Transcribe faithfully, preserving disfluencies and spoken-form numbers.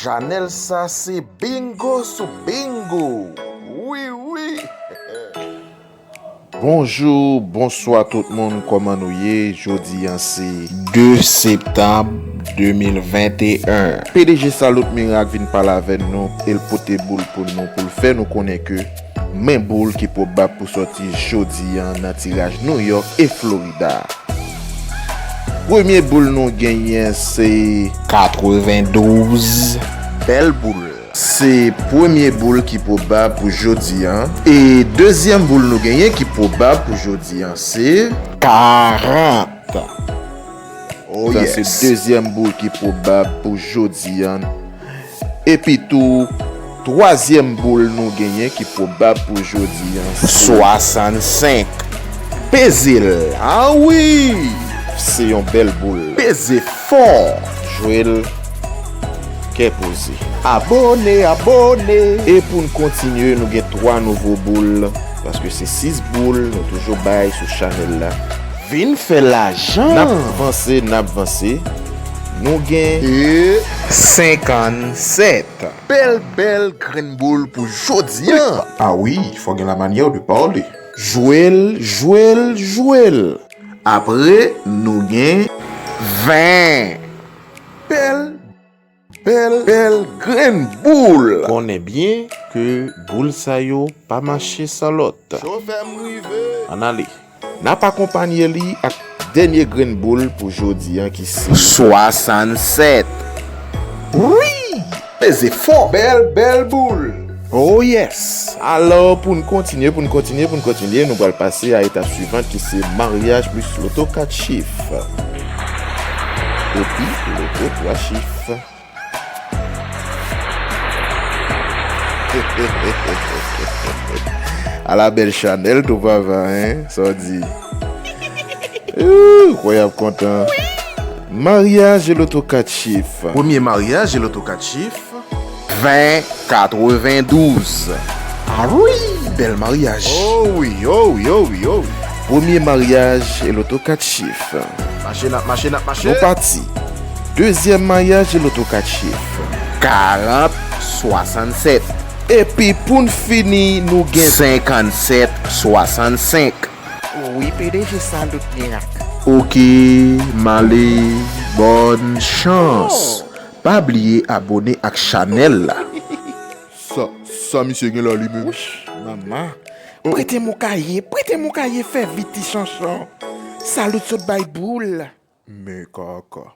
Chanèl sa se bingo sou bingo. Wi, wi. Bonjou, bonswa tout moun, kòman nou ye? Jodi a se de septanm de mil venteyen. P D G Salut Miracle vin pale avè nou, e l pote boul pou nou, pou l fè nou konnen ke men boul ki pwobab pou sòti jodi a nan tiraj New York e Florida. Premye boul nou genyen se katrevendouz. Bèl boul. Se premye boul ki pwobab pou jodi a. E dezyèm boul nou genyen ki pwobab pou jodi a se karant. Oh, sa se yes. Dezyèm boul ki pwobab pou jodi a. Epi tou, twazyèm boul nou genyen ki pwobab pou jodi a se swasannsenk. Peze l. Ah wi! Se yon bèl boul. Peze fò. Jwe l kè poze. Abòne, abòne. E pou n kontinye, nou gen twa nouvo boul, paske se sis boul nou toujou bay sou chanèl la. Vin fè lajan. N ap vanse, n ap vanse. Nou gen e senkannsèt. Bèl, bèl grenn boul pou jodi a. Ah wi, fò gen la manyè de pale. Jwe l, jwe l, jwe l. Apre, nou gen ven. Bèl, bèl, bèl grenn boul. Konnen byen ke boul sa yo pa mache san lòt. Chofè m rive. Ann ale. N ap akonpanye li ak dènye grenn boul pou jodi a ki se swasannsenk. Wi! Peze fò. Bèl, bèl boul. Oh yes! Alò, pou n kontinye, pou n kontinye, pou n kontinye, nou pral pase a etap swivan ki se maryaj plis loto kat chif. Epi loto twa chif. Ala bèl chanèl tou papa, hein? Sa w di? Ooh, kwè y ap kontan. Maryaj e loto kat chif. Premye maryaj e loto kat chif. Ven katrevendouz. Ah wi, bèl maryaj. Oh wi, oh wi, oh wi, oh wi. Premye maryaj e loto kat chif. Mache n ap mache, n ap mache. Nou pati. Dezyèm maryaj e loto kat chif. Karant swasannsèt. Epi pou n fini, nou gen senkannsèt swasannsenk. Wi, P D G Salut Miracle. Oke, m ale, bòn chans. Oh. Pa bliye abòne ak chanèl la. Sa, sa misye gen la li menm? Wouch, manman. Prete m yon kaye, prete m yon kaye, fè vit ti chanchon. Salut sot bay boul. Men kaka.